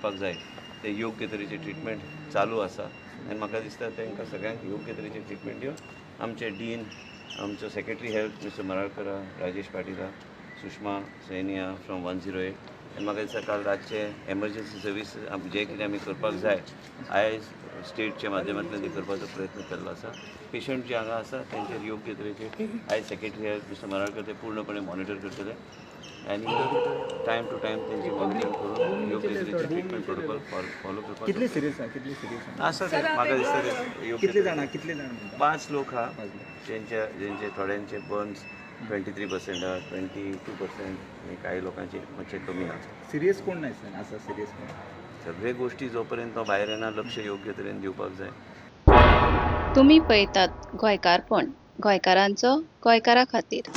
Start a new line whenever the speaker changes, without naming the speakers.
मेळपाक जाय ते योग्य तरेचे ट्रिटमेंट चालू आसा आनी म्हाका दिसता तांकां सगळ्यांक योग्य तरेचे ट्रिटमेंट दिवन आमचे डीन, आमचो secretary health mister Maralkar, Rajesh Patil, Sushma सैनिया फ्रॉम 108 आनी म्हाका दिसता काल रातचे एमर्जन्सी सर्वीस जे कितें आमी करपाक जाय आयज स्टेटच्या माध्यमांतल्यान ते करपाचो प्रयत्न केल्लो आसा. पेशंट जे हांगा आसा तेंचेर योग्य तरेचे आयज सेक्रेटरी हेल्थ मिस्टर मराळकर ते पूर्णपणे मॉनिटर करतले आनी टायम टू टायम तेंची मॉनिटर करून योग्य तरेचे ट्रिटमेंट प्रोटोकॉल फॉलो करपाक.
कितले सिरियस आसा? कितले सिरियस
आसा ते म्हाका दिसता ते योग्य.
कितले जाणां, कितले जाण म्हणटा?
5 लोक आहा, जेंचे जेंचे थोड्यांचे बर्न्स 23% आहा, 22% आनी काही लोकांचे मातशे कमी आहा.
सिरियस कोण नाही सर आसा? सिरियस कोण?
सगळे गोष्टी जोपर्यंत भायर येना, लक्ष योग्य तरेन दिवपाक जाय.
तुमी पळयतात गोंयकारपण, गोंयकारांचो गोंयकारा खातीर.